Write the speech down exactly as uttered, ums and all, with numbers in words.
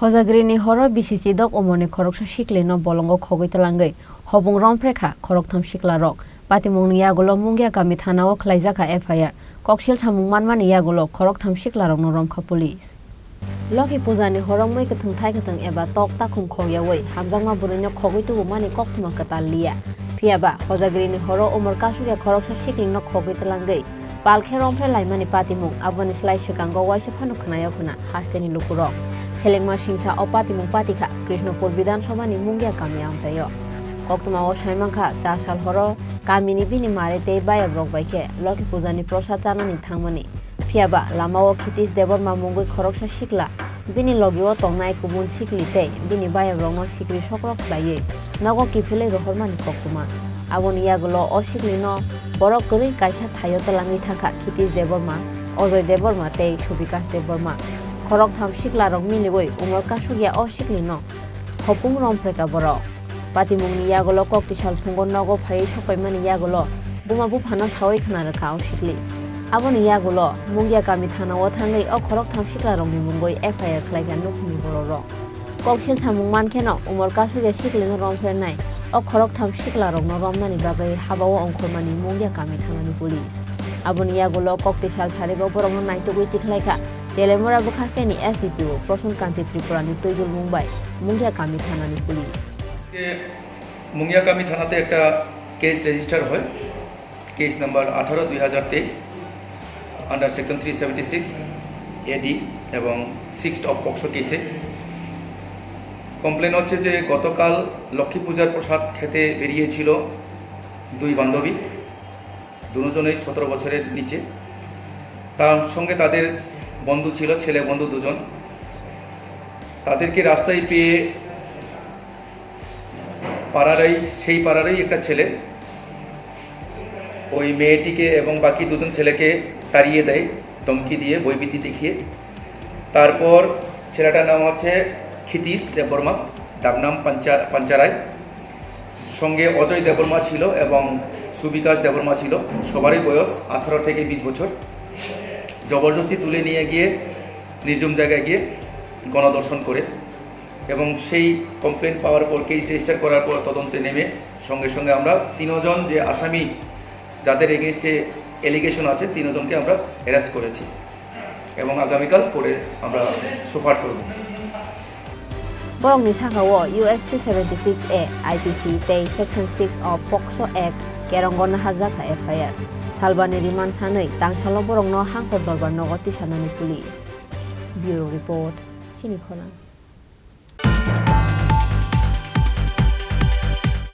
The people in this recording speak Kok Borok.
Hojagrini horo bisi chidok umorni khoroksa siklino bolongo khogwi twlangwi hobung romphrekha khoroktham siklarok. Patimungni yagulo Mungia kami thanao khwlaijakha F I R. Koksil samung manmani yagulo khoroktham siklarokno romkha police. Lokhi pujani horo mui kwthwng thai kwthwng eba tok takhum khogyawi hamjakma bwrwino khogwi tubumani koktwma kwtal liya. Phiyaba, Hojagrini horo umor kasukya khoroksa siklino khogwi twlangwi pal khe romphre laimani patimung, aboni slai swkango waisa phano khwnaio khwna hasteni lukurok. Selengma singsa o patimung patikha Krishnapur Bidhan Sabhani Mungia kami amchaio. Koktwmao saimankha, cha sal horo kamini bini mare tei bayabrok bai khe Lokhi pujani prosad chanani thangmani. Phiyaba, lamao Khitish Debbarma mungwi khoroksa sikla, bini logio tongnai kubun sikli tei bini bayabrokno sikri sokro khlaiwi nogo kiphilwi rohormani koktwma. Aboni yagulo o siklino borok kwrwi kaisa thaio twlangwi thangkha Khitish Debbarma, Ajoy Debbarma tei Subikash Debbarma. Khoroktham siklarok miliwi umor kasukya o siklino hopung romphrekha borok. Patimungni yagulo kokti salphungo nogo phaiwi sokpaimani yagulo buma buphano sawi khna rwkha o sikli. Aboni yagulo Mungia kami thanao thangwi o khoroktham siklarokni mungwi F I R khlaikha nukhungni bororok. Koksil samung mankheno umor kasukya siklino romphrenai o khoroktham siklarokno romnani bagwi habao ongkhormani Mungia kami thanani police. Aboni yagulo kokti sal saribo borokno naitugwi tikhlaikha Telemura bwkhasteni S D P O Prasun Kanti Tripurani twidulmung bai Mungia kami thanani police. আজকে মুঙ্গিয়াকামি থানাতে একটা case register হয়, case number আঠারো দুই হাজার তেইশ, under section three seventy six A এবং six of POCSO কেসে। কমপ্লেন হচ্ছে যে গতকাল লক্ষ্মী পূজার প্রসাদ খেতে বেরিয়েছিল দুই বান্ধবী, দুজনেই সতেরো বছরের নিচে। তার সঙ্গে তাদের বন্ধু ছিল, ছেলে বন্ধু দুজন। তাদেরকে রাস্তায় পেয়ে পাড়ারই, সেই পাড়ারই একটা ছেলে ওই মেয়েটিকে এবং বাকি দুজন ছেলেকে তাড়িয়ে দেয়, ধমকি দিয়ে, ভয়ভীতি দেখিয়ে। তারপর ছেলেটার নাম হচ্ছে ক্ষিতীশ দেববর্মা, ডাকনাম পাঞ্চা-, পাঞ্চারায়। সঙ্গে অজয় দেববর্মা ছিল এবং সুবিকাশ দেববর্মা ছিল। সবারই বয়স আঠারো থেকে বিশ বছর। জবরদস্তি তুলে নিয়ে গিয়ে নির্জন জায়গায় গিয়ে গণধর্ষণ করে এবং সেই কমপ্লেন পাওয়ার পর, কেস রেজিস্টার করার পর তদন্তে নেমে সঙ্গে সঙ্গে আমরা তিনজন যে আসামি, যাদের এগেইনস্টে অ্যালিগেশন আছে, তিনজনকে আমরা অ্যারেস্ট করেছি এবং আগামীকাল কোর্টে আমরা সোফার করব। Borokni sakao U S three seventy six A, I P C tei Section six of POCSO Act kerongo naharjakha F I R. Salbani rimand sanwi tangsalo borokno Hangkhor Dorbar nogo tisarnani police. Bureau Report, Chini Khorang.